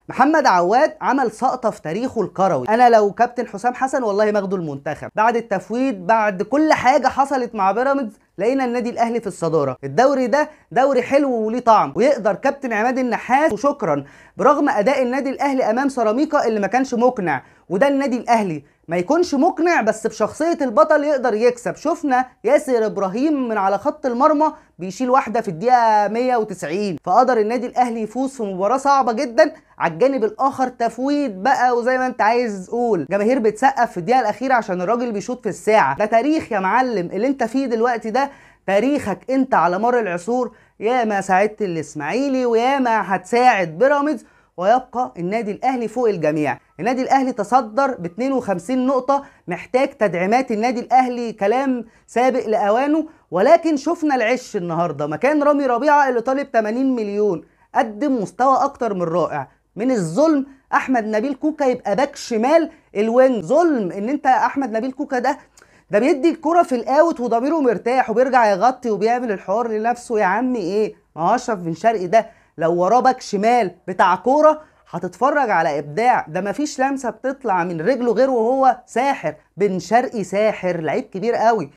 محمد عواد عمل سقطه في تاريخه الكروي. انا لو كابتن حسام حسن والله ما اخده المنتخب. بعد التفويت، بعد كل حاجة حصلت مع بيراميدز، لقينا النادي الاهلي في الصدارة. الدوري ده دوري حلو وليه طعم، ويقدر كابتن عماد النحاس وشكرا، برغم اداء النادي الاهلي امام سيراميكا اللي ما كانش مقنع، وده النادي الاهلي ما يكونش مقنع بس بشخصية البطل يقدر يكسب. شفنا ياسر ابراهيم من على خط المرمى بيشيل واحدة في الدقيقة 190، فقدر النادي الاهلي يفوز في مباراة صعبة جدا. على الجانب الاخر تفويت بقى وزي ما انت عايز قول، جماهير بتسقف في الدقيقة الاخيرة عشان الراجل بيشوط في الساعة. ده تاريخ يا معلم، اللي انت فيه دلوقتي ده تاريخك انت على مر العصور. ياما ساعدت الاسماعيلي وياما هتساعد بيراميدز، ويبقى النادي الاهلي فوق الجميع. النادي الاهلي تصدر ب 52 نقطة، محتاج تدعيمات النادي الاهلي، كلام سابق لاوانه. ولكن شفنا العش النهارده مكان رامي ربيعة اللي طالب 80 مليون، قدم مستوى اكتر من رائع. من الظلم احمد نبيل كوكا يبقى باك شمال ال wing، ظلم ان انت احمد نبيل كوكا ده بيدي الكرة في ال out وضميره مرتاح وبيرجع يغطي وبيعمل الحوار لنفسه. يا عمي ايه، ما هو اشرف بن شرقي ده لو وراه باك شمال بتاع كورة هتتفرج على ابداع. ده مفيش لمسه بتطلع من رجله غير وهو ساحر. بن شرقي ساحر، لعيب كبير قوي.